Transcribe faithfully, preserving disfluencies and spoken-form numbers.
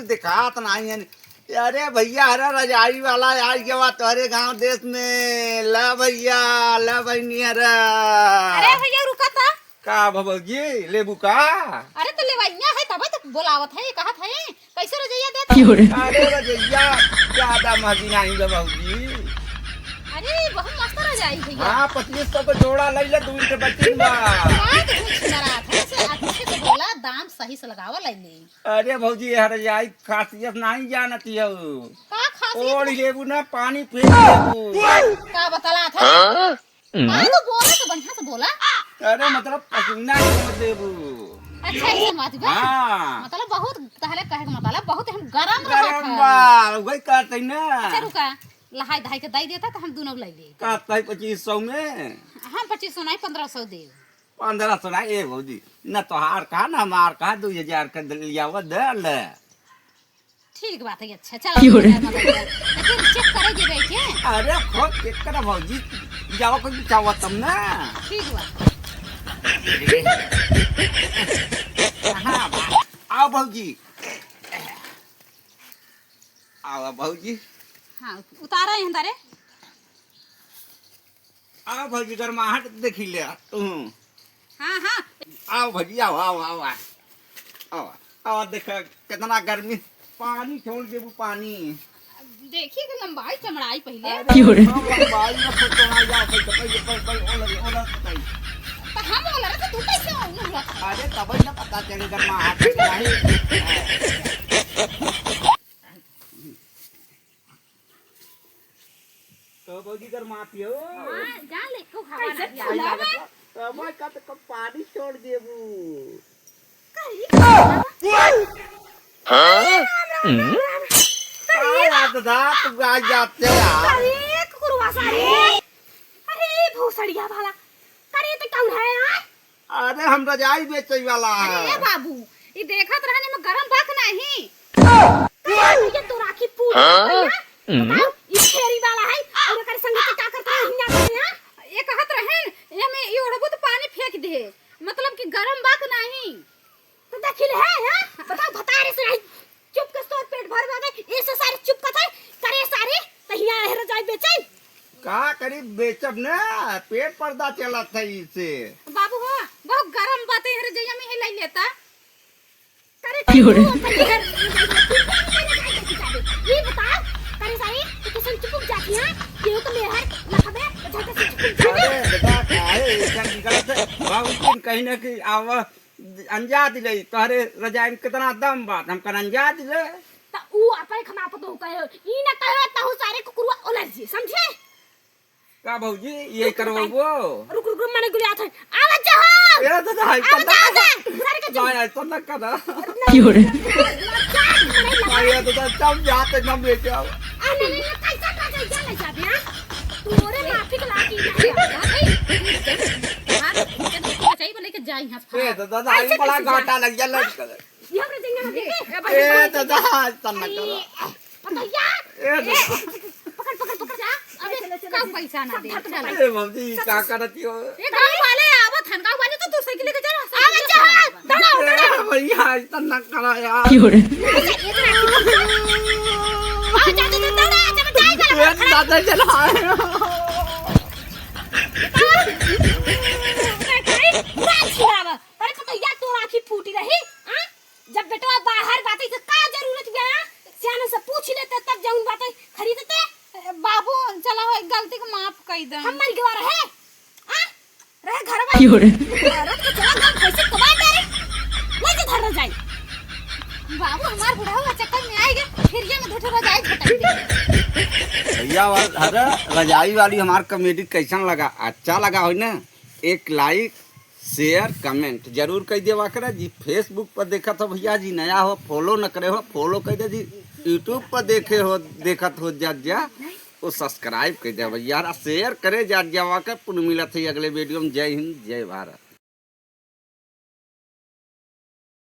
देखात नाही है। अरे भइया, अरे रजाई वाला आई गवा तोहरे गाँव देस में। ला भइया, ला बहिनी, अरे। अरे भइया, रुका था। का भौजी, लेबू का? अरे तो लेवइया है, तबे तो बोलावत है, कहत है, कैसे रजइया देत? क्यों रे? अरे रजइया, ज्यादा महंगी नाही बा भौजी। अरे बहुत मस्त रजाई भइया। हाँ, पच्चीस सौ का जोड़ा लइ ले, दू इंच बच्ची बा। बात कुछ ना रहा था, से अच्छे से बोला, दाम सही से लगावा लइ ले। अरे भौजी, ये रजाई खासियत नाही जानत हऊ। का खासियत? ओढ़ लेबू ना, पानी फेंक देबू। का बतला था? हाँ? हाँ, तो बोला तो बढ़िया से बोला। अरे मतलब पसीना छोड़ देबू। अच्छा, ऐसन बात बा? हाँ। मतलब बहुत तहरे कहे के मतलब बहुत हम गरम रहत गरम है। बा, वही कहते ना। अच्छा रुका, लहाई दहाई के दई देता तो हम दोनों लइ ले। का तई पच्चीस सौ में? हम पच्चीस सौ नाही, पन्द्रह सौ देब। पन्द्रह सौ नाही, ए भौजी, न तोहार कहा न हमार कहा, दू हजार के लियावा दे ले। ठीक बात है, अच्छा, चलो, क्यों रे? ठीक है, मतलब, लेकिन check करे जेबे के? अरे, खुद check करा भौजी, जावा कुछ चाहत तब ना। ठीक बा। हाँ, बा-, आओ भौजी। आओ भौजी। हाँ, उतारा ही अंदर है। आओ भौजी, गरमाहट देखी ले तू। हाँ, हाँ। आओ भौजी, आओ, आओ, आओ, आओ। आओ, आओ, देखा कितना गर्मी। पानी छोड़ देबू, पानी। देखिए कि लंबाई चमड़ाई पहिले। अरे, क्यों रे? हम लंबाई में छोड़ चमड़ाई जाओ, पहिले, पहिले, पहिले, पहिले, ओलर, ओलर बताई। तो हम ओलर, तो तू कैसे ओलर? अरे, तब ही ना पता चले, गरमाहट नहीं। तो भौजी गरमाती हो। हाँ, जा ले, खूब हवा कैसे लग जाए। चलावे? तो मैं कब, कब पानी छोड़ देबू। करी? हाँ? अरे, राम, राम, राम, राम। अरे, का बात बा, तू आ जाते यार। अरे, कुकुरवा सारे। अरे, भोसड़िया वाला। अरे, तो कौन है यार? अरे, हम रजाई बेचे वाला है। अरे बाबू, ई देखत रहनी में गरम बा कि नाही? ये तो राखी पूरा हाँ? भैया। बताओ, ई फेरी वाला है, और एकर संगे के का करत रहे हियां पे, हाँ? ये कहत रहन, एमे ई ओढ़बू तो पानी फेंक दे, मतलब कि गरम बा कि नाही? तो देखी ले है, हाँ? बताओ, भतारे से नाही। चुप के तोर पेट भर बाटे, ऐसे सारे चुप कथे, करे सारे, त हियां रह जाई बेचैन। का करी, बेचब ना, पेट पर्दा चलत है इसे। बाबू हो, बहुत गरम बात है, रजइया में ही लइ लेता। करे क्यों रे? तू अपन घर ये बताओ, करे सारे, तो किसन चुप जाती है, केहू के मेहर लखबे, तो झट से चुप जाती। अरे बेटा, काहे ऐसा निकलत है? बाबू तुम कहीं ना कहीं आवा, अंजा दिले, तोहरे रजाई में कितना दम बात, हम कन अंजा दिले। त ऊ अपन खमा पतो कहे, ई ना कहे, तहु सारे कुकुरवा ओलर जी, समझे? का भौजी, ये रुक, रुक, करवाबो? रुक, रुक, रुक, मने गुलिया था। आवत जा हो। ए दादा, हाय, आवत जा, आवत जा। सारे के जाओ यार, तो ना करा। क्यों रे? अरे दादा, तब जाते ना बेचे आओ। अरे, नहीं, नहीं, कैसा, कैसा, क्या ले जाबे, हाँ? तोरे माफी के लागी नहीं आता, भाई। हाँ, इनके तो बचाई बोले कि जाई यहाँ से। ए दादा, ऐसे आई बड़ा कैसे घाटा जाए? लग गया, लग हाँ? ये हमरे जंगल में देखे? ए, ए, दादा, आज तन्ना अरे, करो। पतैया! ए, ए, दादा। पकड़, पकड़, पकड़, जा। अबे, का पैसा ना दे, चल। ए, भौजी, का करती हो? ए, गाँव वाले आवत हन, गाँव वाले तो तू साइकिल लेके चल, साइकिल लेके चल। आवत जा, दौड़ा, दौड़ा। ए, भैया, आज तन्ना करा यार। क्यों रे? अच्छा, ये तो रखी। आ, जा, जा, जा, दौड़ा, जा, जा, जा, ए, खड़ा। दादा, चला। अरे, पतैया, तोर आँखी फूटी रही, हाँ? जब बेटवा बाहर बाटे, इसे का जरूरत बा, हाँ? सियाने से पूछ लेते, तब जौन बाटे खरीदते। ए, बाबू, चला हो, एक गलती को माफ कई दे। हम मर गवा रहे, हाँ? रहे घर में। क्यों रे? औरत को चला घर कैसे कमाए करे? ले के धर जाए। बाबू, हमार बुढ़ऊ चक्कर में आएगा, फिर ये में दो ठो रजाई झटक दे। भैया, वाला, अरे, रजाई वाली हमार comedy कैसन लगा? अच्छा लगा हो ना? एक like, share, comment जरूर कइ देवा करा जी। Facebook पर देखत हो भैया जी, नया हो, follow न करे हो, follow कइ दे जी। YouTube पर देखे हो, देखत हो जा, जा, वो subscribe कइ दे भैया, आ share करे जा, जावा के। पुन मिलत है अगले video में। जय हिंद, जय भारत।